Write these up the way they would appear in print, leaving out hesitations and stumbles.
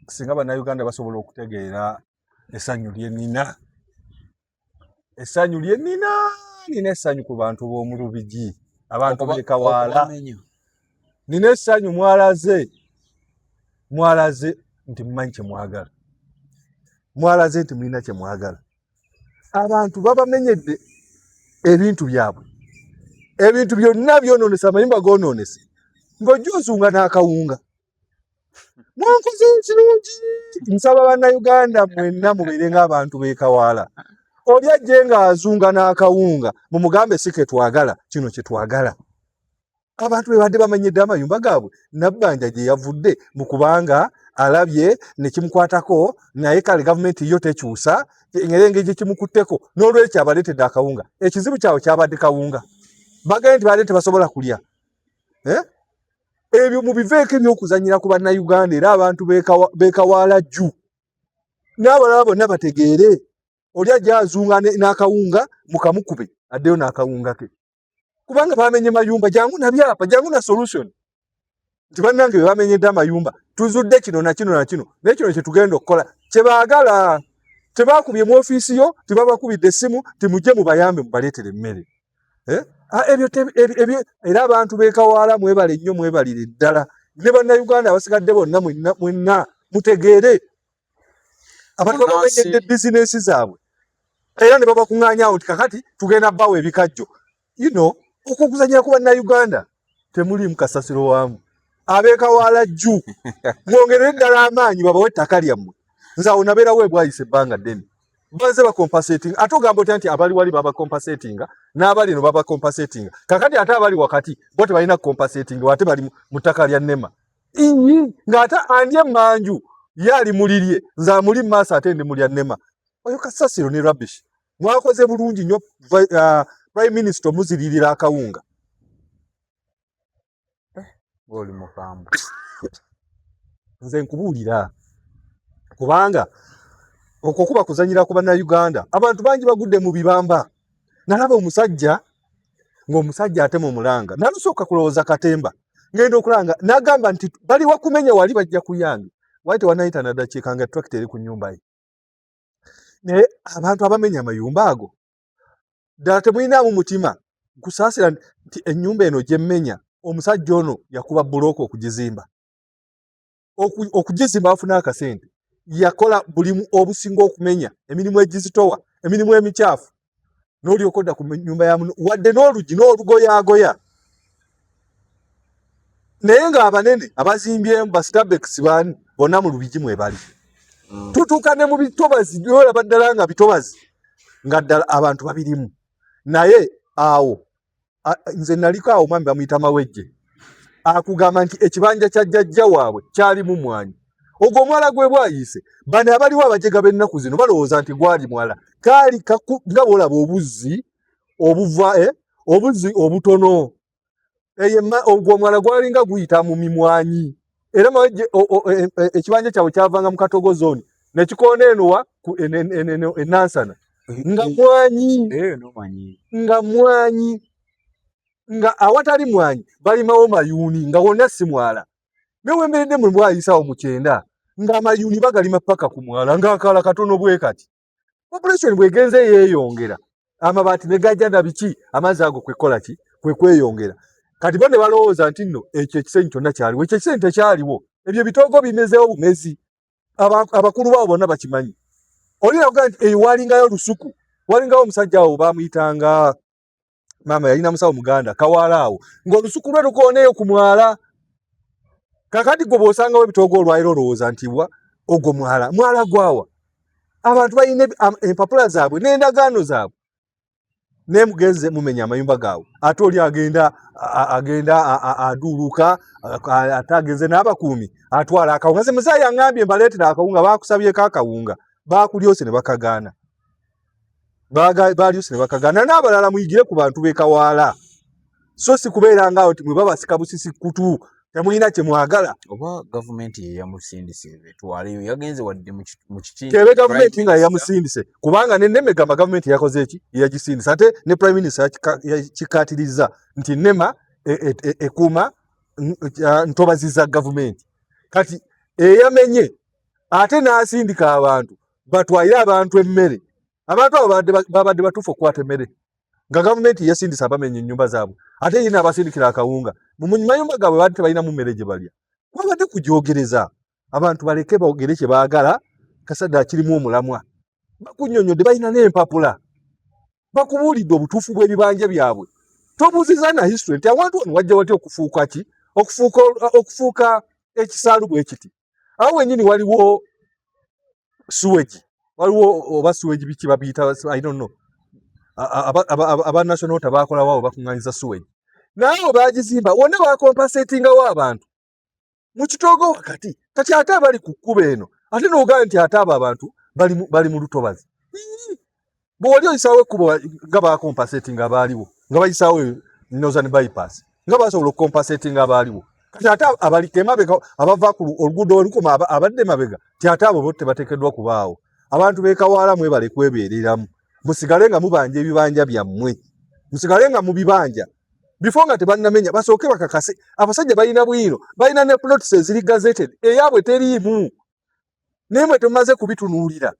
Singa Bannayuganda basobola okutegeera essanyu lye nnina, essanyu lye nnina, nina essanyu ku bantu b'omu Lubigi, abantu b'e Kawaala. Nina essanyu, mwalaze, mwalaze nti mumanyi kye mwagala, mwalaze nti mulina kye mwagala. Abantu babamenyedde ebintu byabwe, ebintu byonna byonoonese, amayumba goonoonese, ng'ojja ozunga n'akawunga. Mwankoze ekirungi. Nsaba Bannayuganda mwenna mubeere ng'abantu b'e Kawaala. Oli ajje ng'azunga n'akawunga, mumugambe si ke twagala, kino kye twagala. Abantu be badde bamenyedde amayumba gaabwe, Nabbanja gye yavudde mu kubanga alabye ne kimukwatako, naye kale gavumenti yo tekyusa era engeri gye kimukutteko, n'olwekyo abaleetedde akawunga. Ekizibu kyabwe kyabadde kawunga, bagambye nti baadde tebasobola kulya. Eh? Ebyo mubiveeko eby'okuzannyira ku Bannayuganda, era abantu b'e Kawaala jju n'abalala bonna bategeere. Oli ajja azunga n'akawunga, mukamukube addeyo n'akawunga ke, kubanga bamenye mayumba. Jangu na byapa, jangu na solution nti bannange be bamenyedde amayumba tuzudde kino na kino na kino, naye kino kye tugenda okukola kye baagala. Tebakubye mu ofiisi yo, tebabakubidde essimu timujje mubayambe mubaleetere emmere. Eh? Ah, ebyo ebyo era abantu b'e Kawaala mwebale nnyo, mwebalire ddala, ne Bannayuganda abasigadde bonna mwenna mwenna mutegeere abantu babamenyedde bizinensi zaabwe era ne babakuŋŋaanya nti kakati tugenda bawa ebikajjo. Okukuzanyira ku Bannayuganda temuliimu kasasiro waamu. Ab'e Kawaala jju mwongerere ddala amaanyi babawe ettaka lyammwe. Nze awo nabeerawo ebwayise ebbanga ddene, baze bacompensatinga. Ate ogamba otya nti abali wali babacompensatinga n'abali eno babacompensatinga, kakati ate abali wakati bo tebalina kucompensatinga, ate bali mu ttaka lya NEMA? Iyi, ng'ate andi emmanju ye ali mulirye, nze amuli mu maaso ate ndi mulya NEMA. Oyo kasasiro ne rubbish. Mwakoze bulungi nnyo, Prime Minister omuziririra akawunga. Oli mukambwe. Nze nkubuulira, kubanga okwo kuba kuzanyira ku Bannayuganda. Abantu bangi bagudde mu bibamba. Nalaba omusajja ng'omusajja atema omulanga, nalusooka kulowooza katemba, ngenda okulanga n'agamba nti bali wakumenya wali bajja kuyange wali tewanayita na ddakiika nga tractor eri ku nnyumba ye. Naye abantu abamenya amayumba ago ddala temulinaamu mutima nkusaasira nti ennyumba eno gye mmenya, omusajja ono yakuba bbulooka okugizimba, okugizimba bafuna akasente, yakola bulimu obusinga okumenya emirimu egizitowa, emirimu emikyafu, n'olyoka odda ku nyumba ya muno wadde n'olugi n'olugoyaagoya. Naye ng'abanene abazimbyemu ba Stabex baani bonna mu Lubigi mwebali. Tutuuka ne mu bitobazi, olaba ddala nga bitobazi nga ddala abantu babirimu. Naye awo nze naliko awo, omwami bamuyita Mawejje, akugamba nti ekibanja kya jjajja waabwe kyalimu mwanyi. Ogwo omwala gwe bwayiise, bano abaliwo abajega b'ennaku zino balowooza nti gwali mwala, kaali nga bwolaba obuzzi obuva obuzzi obutono. Eyo ogwo omwala gwalinga guyita mu mimwanyi, era Mawejje ekibanja kyabwe kyavanga mu Katogo zone nekikoona eno wa enansana nga mwanyi, nga mwanyi, nga awatali mwanyi balimawo mayuuni, nga wonna si mwala. Newemberedde mwe bwayisawo mu 90 ng'amayuuni bagalima paka ku mwala, ng'akaala katono bwe kati. Population bwegenze yeeyongera, amabaati ne gajja na biki, amazzi ago kwekola ki, kwe kweyongera. Kati bo ne balowooza nti nno ekyo ekisenyi kyonna kyaliwo. Ekyo ekisenyi tekyaliwo, ebyo ebitoogo bimezeewo bumezi. Abakulu baabo bonna bakimanyi. Oli nakugaa nti eyo walingayo olusuku, walingawo omusajja awo bamuyitanga maama, yalina musawo muganda Kawaala awo, ng'olusuku lwe lukooneeyo ku mwala. Kakati gwe bw'osangawo ebitoogo olwaliro olowooza nti wa ogwo mwala, mwala gwawa? Abantu balina empapula zaabwe n'endagaano zaabwe, naye mugenze mumenya amayumba gaabwe. Ate oli agenda agenda aduuluka, ate agenze n'abakuumi atwala akawunga. Nze muzaayi aŋambye mbaleetera akawunga, baakusabyeko akawunga, baakulyose ne bakagaana, balyose ne bakagaana. N'abalala muyigire ku bantu b'e Kawaala, so si kubeera ngaawo nti mwe babasika busisi kutu, temulina kye mwagala. Oba gavumenti ye yamusindise etwaleyo, yagenze wadde mu kiti. Tebe gavumenti nga yamusindise, kubanga ne NEMA egamba gavumenti yakoze eki, yagisindise. Ate ne Prime Minister yakikkaatirizza nti NEMA ekuuma ntobazi za gavumenti. Kati eyamenye Ate n'asindika abantu batwalire abantu emmere. Abantu abo babadde batuufu okukwata emmere nga gavumenti yasindisa abamenya ennyumba zaabwe, ate ye n'abasindikira akawunga mu mayumba gaabwe, baadde tebalinamu mmere gye balya. Kwabadde kujogereza abantu baleke boogere kye baagala. Kasadde akirimu omulamwa, bakunnyonnyodde, balina n'empapula, bakubuulidde obutuufu bw'ebibanja byabwe. Tobuuziza na history nti awantu wano wajja watya okufuuka ki, okufuuka ekisaalu bwe kiti. Awo wennyini waliwo sewage, waliwo oba sewage biki babiyita, I don't know. Aba National Water bakolawo awo, bakuŋŋanyiza sewage, naye awo bagizimba wonna bacompensatingawo abantu mu kitoogo wakati. Kati ate abali ku kkubo eno, ate n'ogamba nti ate abo abantu bali mu lutobazi. Bwe wali oyisaawo ekkubo nga bacompensatinga abaaliwo nga bayisaawo Northern Bypass, nga basobola okucompensatinga abaaliwo. Kati ate abaliko emabega, abava ku oluguudo olukoma, abadde emabega, ti ate abo bo tebateekeddwa kubaawo. Abantu b'e Kawaala, mwebale kwebeereramu, musigale nga mubanja ebibanja byammwe, musigale nga mubibanja before nga tebannamenya, basooke bakakase. Abasajja balina bwino, balina ne plots eziri gazetted, eyaabwe teriimu, naye mwe temumaze kubitunuulira,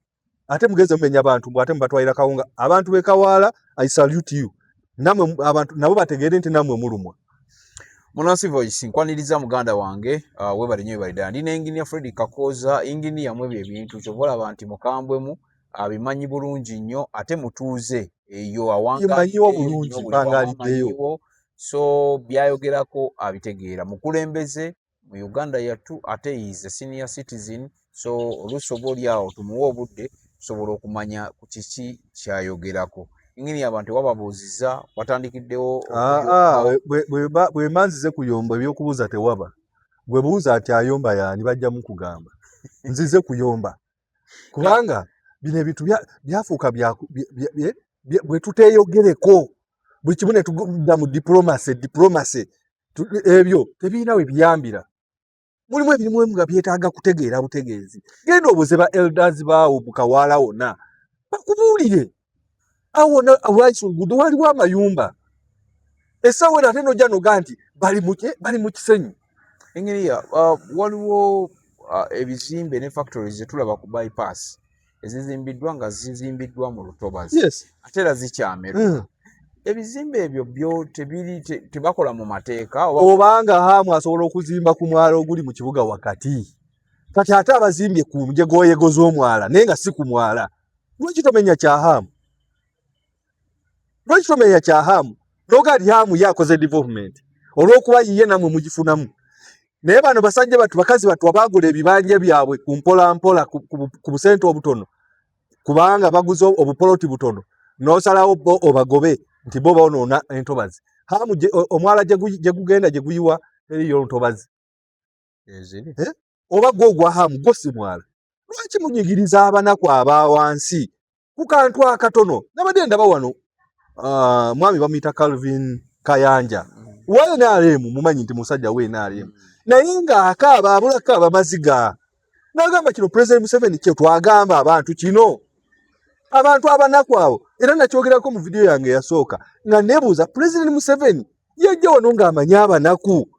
ate mugeze mumenya abantu mbw ate mubatwalira kawunga. Abantu b'e Kawaala, I salute you. Namwe abantu nabo bategeere nti nammwe mulumwa. Munansi Voice, nkwaniriza muganda wange, webale nnyo, webale ddala. Ndi ne Engineer Fred Kakooza, engineer mu ebyo ebintu. Kyova olaba nti mukambwemu, abimanyi bulungi nnyo, ate mutuuze eyo. Manyiwo bulungi, mpangaaliddeyo. So byayogerako abitegeera. Mukulembeze mu Uganda yattu, ate is a senior citizen, so oluusi oba oli awo tumuwe obudde tusobola okumanya ku kiki kyayogerako. Engeri abantu wababuuziza watandikiddewo. Ah, ah, bwe mba nzize kuyomba, ebyokubuuza tewaba. Gwe buuza nti ayomba yaani, bajja mukugamba nzize kuyomba, kubanga bino ebintu byafuuka bwe tuteeyogereko buli kimu ne tugudda mu diplomacy. Diplomacy ebyo tebirina we biyambira. Mulimu ebirimu nga byetaaga kutegeera butegeezi. Genda obuze ba elders baawo mu Kawaala wonna bakubuulire. Awo wonna lwaki oluguudo waliwo amayumba essaawa eno, ate nojja noga nti bali mu kisenyi. Engeri waliwo ebizimbe ne factories zetulaba ku bypass ezizimbiddwa nga zizimbiddwa mu lutobazi, ate era zikyamerwa. Ebizimbe ebyo byo tebiri tebakola mu mateeka oba? Obanga Haamu asobola okuzimba ku mwala oguli mu kibuga wakati, kati ate abazimbye ku njegoyego z'omwala naye nga si ku mwala, lwaki tomenya kya Haamu? Lwaki tomenya kya Haamu noga nti Haamu ye akoze development olw'okuba yiye, nammwe mugifunamu? Naye bano basajja batu, bakazi batu abaagula ebibanja byabwe ku mpola mpola, ku busente obutono, kubanga baguze obupoloti butono, n'osalawo bo obagobe nti bo bonoona entobazi. Haamu omwala gye gugenda gye guyiwa eriyo ntobazi. Eziri. Eh? Oba gwo ogwa Haamu gwo si mwala? Lwaki munyigiriza abanaku aba wansi ku kantu akatono? Nabadde ndaba wano, mwami bamuyita Calvin Kayanja wa NRM, mumanyi nti musajja wa NRM, naye ng'akaaba, abulako abamaziga, n'agamba kino President Museveni kye twagamba abantu kino, abantu abanaku abo. Era nakyogerako mu vidiyo yange eyasooka nga nebuuza President Museveni yajja wano ng'amanyi abanaku,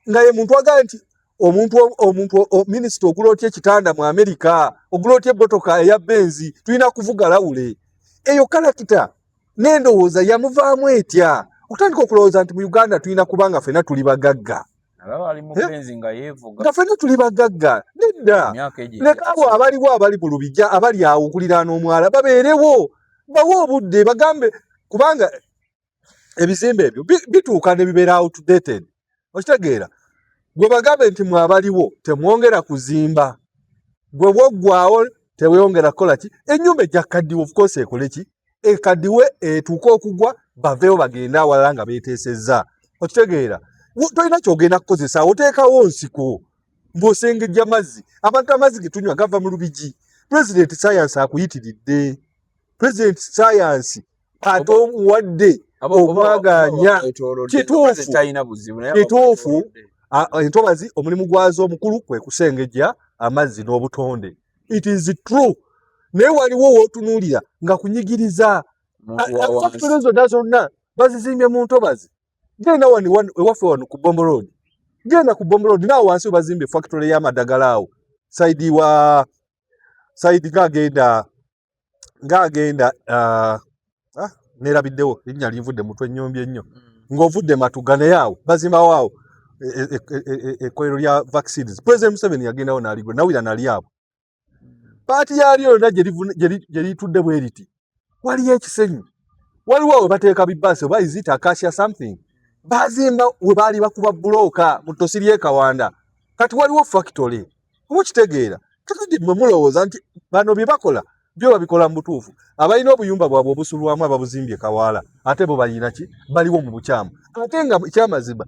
nga ye muntu agamba nti omuntu minisita ogula otya ekitanda mu Amerika, ogula otya ebbotoka eya Benz, tulina kuvuga lawule. Eyo character n'endowooza yamuvaamu etya okutandika okulowooza nti mu Uganda tulina kuba nga ffenna tuli bagagga? Alaba ali mu Eh? Benz nga yeevuga. Nga ffenna tuli bagagga, nedda. Emyaka egyo. Leka abo abaliwo, abali mu lubijja, abali awo okuliraana omwala, babeerewo, bawe obudde, bagambe, kubanga ebizimbe ebyo bituuka ne bibeera outdated. Okitegeera? Gwe bagambe nti mwe abaliwo temwongera kuzimba, gwe bwoggwawo teweyongera kukola ki, ennyumba ejja kaddiwa, of course ekole ki, ekaddiwe, etuuke okugwa, baveewo bagende awalala nga beeteesezza. Okitegeera? Tolina kyogenda kukozesa, oteekawo nsiko ng'osengejja mazzi. Abantu amazzi ge tunywa gava mu lubigi. President, science akuyitiridde. President, science ate omuwadde omwaganya. Kituufu. Talina buzibu naye. Kituufu. Entobazi omulimu gwazo omukulu kwe kusengejja amazzi n'obutonde, it is true, naye waliwo wootunuulira nga kunyigiriza. Muntu wa wansi. Factory zonna zonna bazizimbye mu ntobazi. Genda wano ewaffe wano ku Bombo Road, genda ku Bombo Road naawo wansi webazimbye factory y'amadagala awo. Side wa side ng'agenda nerabiddewo erinnya linvudde mutwe ennyombi ennyo ng'ovudde Matuga, naye awo bazimbawo awo ekkolero lya vaccines. President Museveni yagendawo n'aligula, nawulira nali abo paati yalyo yonna gye litudde bwe riti. Waliyo ekisenyi, waliwo awo we bateeka bibaasi oba is it acacia something, bazimba we baali bakuba bulooka mu ttosi ly'e Kawanda. Kati waliwo factory, oba okitegeera? Kakati mmwe mulowooza nti bano bye bakola byo babikola mu butuufu? Abalina obuyumba bwabwe obusulwamu ababuzimbye Kawaala, ate bo balina ki? Baliwo mu bukyamu. Ate nga ekyamazima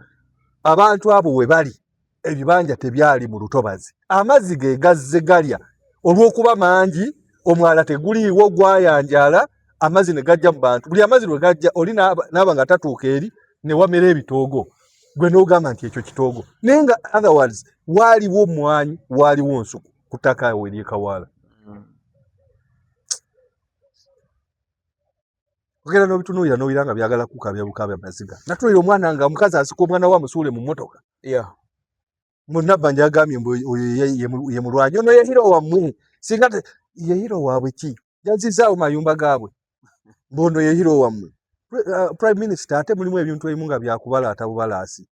abantu abo we bali ebibanja tebyali mu lutobazi, amazzi ge gazze galya olw'okuba mangi, omwala teguliiwo, gwayanjala, amazzi ne gajja mu bantu. Buli amazzi lwe gajja oli n'aba nga tatuuka eri ne wamera ebitoogo, gwe n'ogamba nti ekyo kitoogo, naye nga otherwise waaliwo mwanyi, waaliwo nsuku ku ttaka awo ery'e Kawaala. Ogenda n'obitunuulira n'owulira nga byagala kukaabya bukaabya maziga. Natunuulira omwana nga omukazi asika omwana we amusuule mu mmotoka. Munnabbanja yagambye mbu oyo ye mulwanyi, ono ye hero wammwe. Singa ye hero waabwe ki? Yazizzaawo mayumba gaabwe. Mbu ono ye hero wammwe. Prime Minister, ate mulimu ebintu ebimu nga byakubalaata bubalaasi.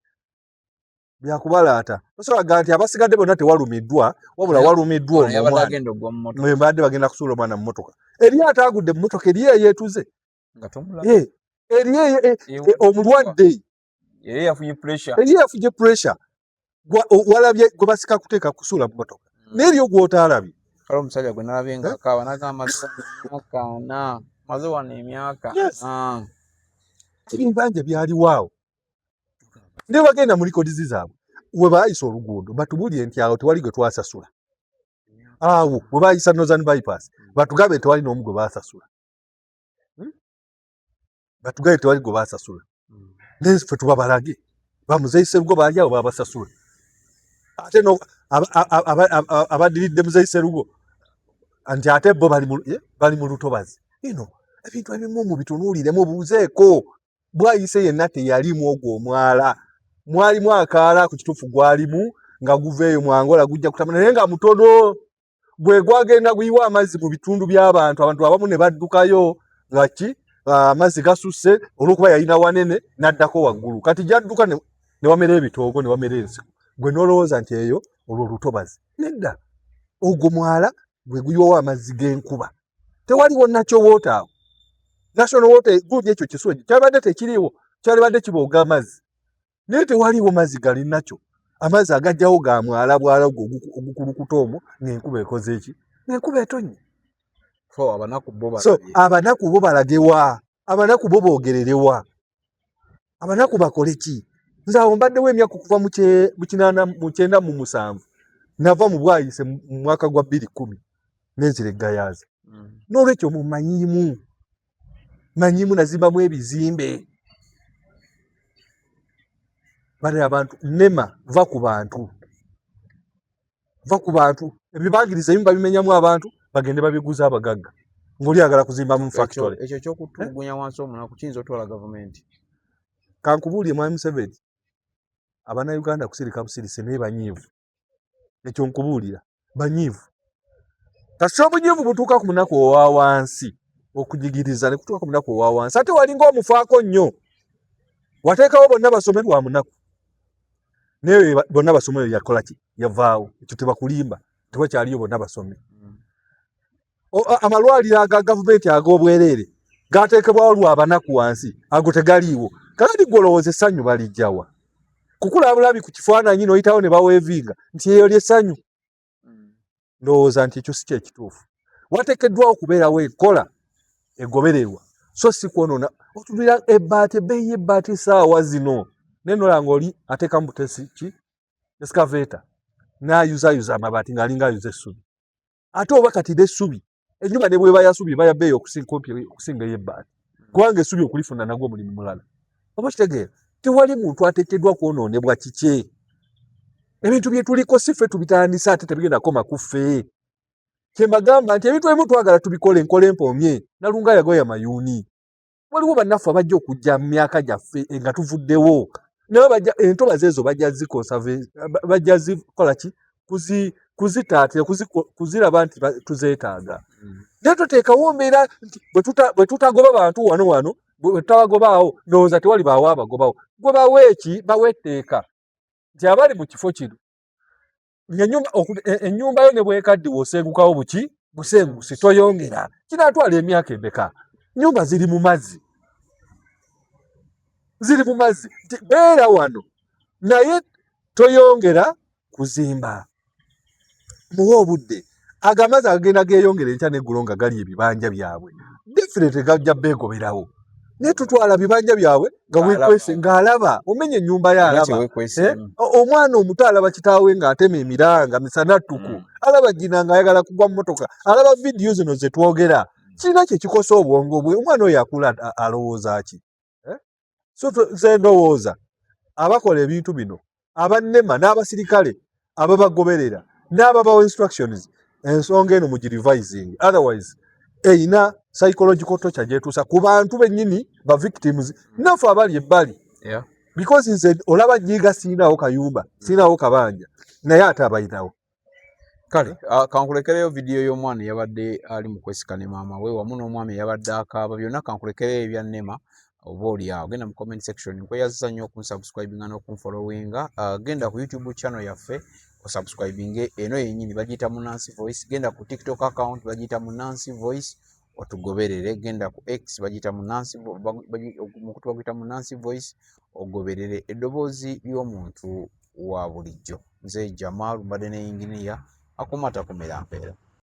Byakubalaata. Tosobola kugamba nti abasigadde bonna tewalumiddwa, wabula walumiddwa Ono ono yabadde omwana. agenda okugwa mu mmotoka. Mwe mbadde bagenda kusuula omwana mu mmotoka. Eriyo ataagudde mu mmotoka, eriyo eyeetuze. Nga tomulaba. Eriyo omulwadde. Eriyo yafunye pressure. Eriyo yafunye pressure. Walabye gwe basika kuteeka kusuula mu mmotoka. Naye eriyo gw'otaalabye. Kale omusajja gwe nalabye nga akaaba n'agamba maze wano emyaka ana, maze wano emyaka ana. Ebibanja byaliwo awo. Ne bagenda mu records zaabwe. We baayisa oluguudo batubuulire nti awo tewali gwe twasasula. Awo we baayisa Northern Bypass batugambe tewali n'omu gwe baasasula. Batugambe tewali gwe baasasula. Naye ffe tubabalage. Bamuzeeyi Sserugo baali awo babasasula. Ate no, abaddiridde Muzeeyi Sserugo nti ate bo bali mu lutobazi. Ino ebintu ebimu mubitunuulire, mubuuzeeko. Bwayise yenna teyalimu ogwo omwala. Mwalimu akaala ku kituufu gwalimu nga guva eyo mu Angola gujja kutambula, naye nga mutono. Gwe gwagenda guyiwa amazzi mu bitundu by'abantu, abantu abamu ne baddukayo nga ki amazzi gasusse olw'okuba yalina wanene n'addako waggulu. Kati gy'adduka ne wamera ebitoogo ne wamera ensiko. Gwe n'olowooza nti eyo olwo lutobazi. Nedda, ogwo mwala gwe guyiwawo amazzi g'enkuba. Tewaliwo natural water awo. National water gundi ekyo kisuwa kyabadde tekiriiwo, kyalibadde kibooga amazzi. Naye tewaliiwo mazzi gali nakyo. Amazzi agajjawo ga mwala bwala ogwo ogukulukuta omwo ng'enkuba ekoze ki? Ng'enkuba etonnye. So abanaku bo So balabye. abanaku bo balage wa? Abanaku bo boogerere wa? Abanaku bakole ki? Nze awo mbaddewo emyaka okuva mu kinaana, mu kyenda mu musanvu. Nava mu Bwayise mu mwaka gwa bbiri kkumi nenzira e Gayaza. N'olwekyo mumanyiimu. Manyiimu nazimbamu ebizimbe. Bale abantu nema va ku bantu. Va ku bantu. Ebibangiriza ebimu babimenyamu abantu bagende babiguza abagagga. Ng'oli ayagala kuzimbamu factory. Ekyo eky'okutulugunya wansi omunaku kiyinza otwala gavumenti. Kankubuulire Mwami Museveni, Abannayuganda kusirika busirise naye banyiivu. Ekyo nkubuulira, banyiivu. Kasita obunyiivu butuuka ku munaku owa wansi, okunyigiriza ne kutuuka ku munaku owa wansi, ate walinga omufaako nnyo. Wateekawo bonna basome lwa munaku. Naye bonna basome yakola ki? Yavaawo. Ekyo tebakulimba, tewakyaliyo bonna basome. Amalwaliro aga gavumenti ag'obwereere gateekebwawo lwa banaku wansi, ago tegaliiwo. Kakati ggwe olowooza essanyu balijja wa? Kukulaba bulabi ku kifaananyi n'oyitawo ne baweevinga nti eyo ly'essanyu. Ndowooza nti ekyo si kye kituufu. Wateekeddwawo okubeerawo enkola egobererwa, so si kwonoona. Otunulira ebbaati, ebbeeyi y'ebbaati essaawa zino, naye nolaba ng'oli ateekamu butesi ki? Excavator n'ayuzayuza amabaati ng'alinga ayuza essubi. Ate oba kati n'essubi, ennyumba ne bw'eba ya ssubi eba ya bbeeyi kumpi okusinga ey'ebbaati, kubanga essubi okulifuna nagwo mulimu mulala. Oba okitegeera? Tewali muntu ateekeddwa kwonoonebwa kikye. Ebintu bye tuliko si ffe tubitandise, ate tebigenda kukoma ku ffe. Kye mbagamba nti ebintu ebimu twagala tubikole enkola empoomye, Nalunga yagoya mayuuni. Waliwo bannaffe abajja okujja mu myaka gyaffe nga tuvuddewo, naye bajja entobazi ezo bajja zikosa, bajja zikola ki? Kuzitaatira, kuziraba nti tuzeetaaga. Naye toteekawo mbeera nti bwe tutagoba bantu wano wano, bwe tutabagobaawo, ndowooza tewali baawo abagobawo. Gwe bawe eki? Bawe etteeka nti abali mu kifo kino, ennyumba yo ne bwekaddiwa osengukawo buki busengusi, toyongera. Kinaatwala emyaka emeka? Nyumba ziri mu mazzi, ziri mu mazzi. Nti beera wano naye toyongera kuzimba, muwe obudde. Ago amazzi agagenda geeyongera enkya n'eggulo nga gali ebibanja byabwe, definitely gajja beegoberawo. Naye tutwala bibanja byabwe nga weekwese, ng'alaba omenya ennyumba ye, alaba omwana omuto alaba kitaawe ng'atema emiranga misana ttuku, alaba nnyina ng'ayagala kugwa mu motoka, alaba vidiyo zino ze twogera. Kirina kye kikosa obwongo bwe. Omwana oyo akula alowooza ki? So nze ndowooza abakola ebintu bino, abannema n'abasirikale ababagoberera n'ababawa instructions, ensonga eno mugirevising, otherwise eyina psychological torture gyetuusa ku bantu bennyini ba victims, naffe abali ebbali. Because nze olaba nyiga, siinawo kayumba, siinawo kabanja, naye ate abayinawo. Kale kankulekereyo vidiyo y'omwana eyabadde ali mu kwesika ne maama we wamu n'omwami eyabadde akaaba. Byonna kankulekereyo ebya NEMA, oba oli awo genda mu comment section. Nkweyazisa nnyo okunsubscribinga n'okunfollowinga. Genda ku YouTube channel yaffe osubscribinge, eno yennyini bagiyita Munansi Voice. Genda ku TikTok account, bagiyita Munansi Voice, otugoberere. Genda ku X, bagiyita Munansi, mukutu baguyita Munansi Voice, ogoberere eddoboozi ly'omuntu wa bulijjo. Nze Jamal, mbadde ne yinginiya akumata kumera mpeera.